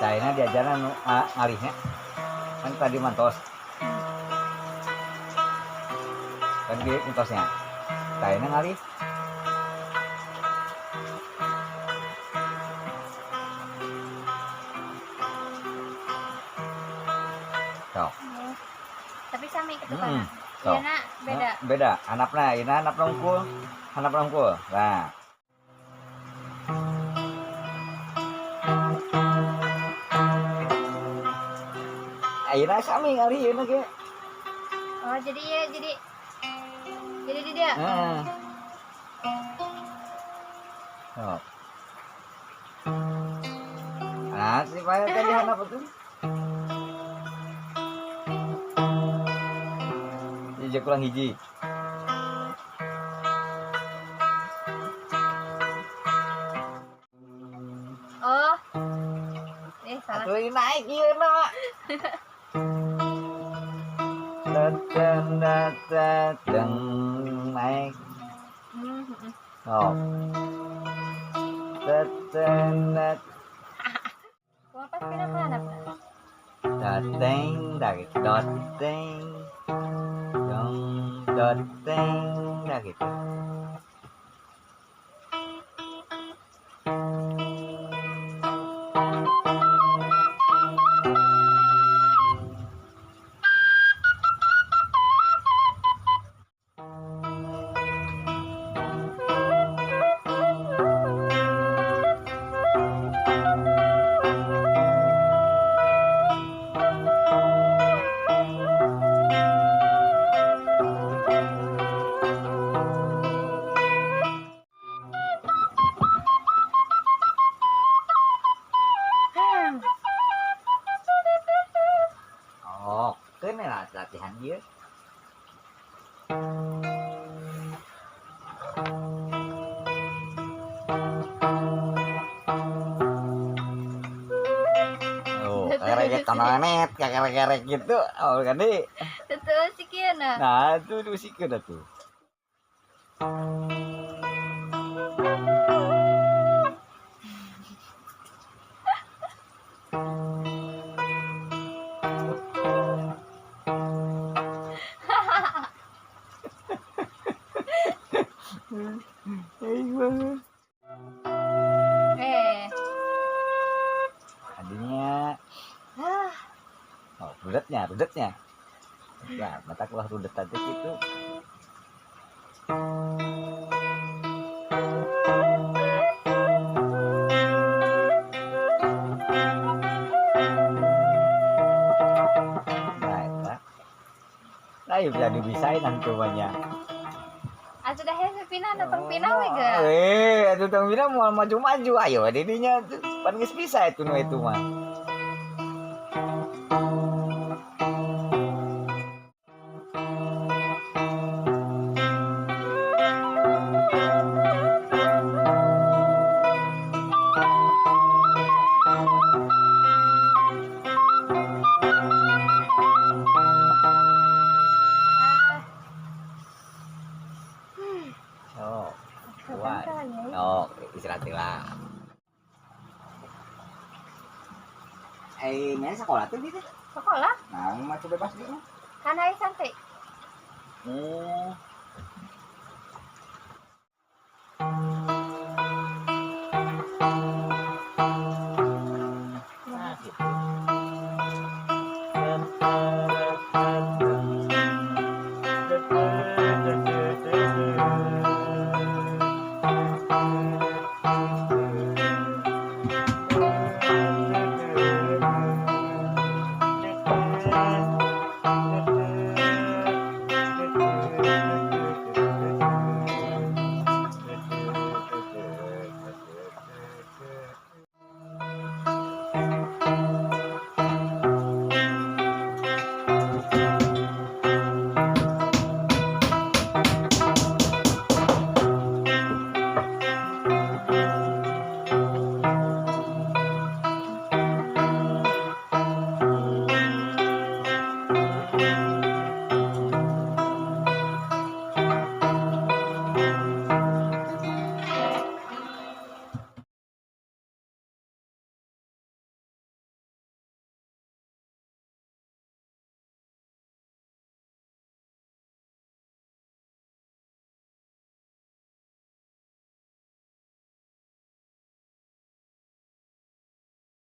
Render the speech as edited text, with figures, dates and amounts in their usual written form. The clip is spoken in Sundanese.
Caina diajaran nu ngalihnya. Kan tadi mantos. Kan di mentosnya. Caina ngalih. Sok. Oh. Tapi sami ketukanna. Sok. Ieu na beda. Beda. Handapna, ieu handapna unggul. Handapna unggul. Nah. Ayeuna sami ngalih ieu ge. Oh, jadi ya jadi di dia. Heeh. Sok. Nah, si Pak tadi handap itu. Hiji kurang hiji. Oh. Salah. Atuh ini naik ieu na. Datang naik. Oh. Datang Kumaha pas pindah ka handapna? Datang dah gitu. Datang. Dong datang dah gitu. Oh, kena latihan dia. Oh, kayak kanonet, kayak gitu. Oh, kan di. Tentu sikeun nah. Nah, itu tuh sikeun atuh. Adinya. Oh, rudetnya, rudetnya. Ya, mata keluar rudet tadi gitu. Nah, eta. Nah, ya bisa dibisain nanti banyak. Atuh dah hese pindah, datang pindah we ge. Atuh tong pindah mau maju-maju. Ayo didinya pan geus bisa itu nu itu mah. Oh, kuat. Oh, istirahat lah. Ini sekolah tuh gitu? Sekolah? Nah, mah bebas gitu. Kan hari santai.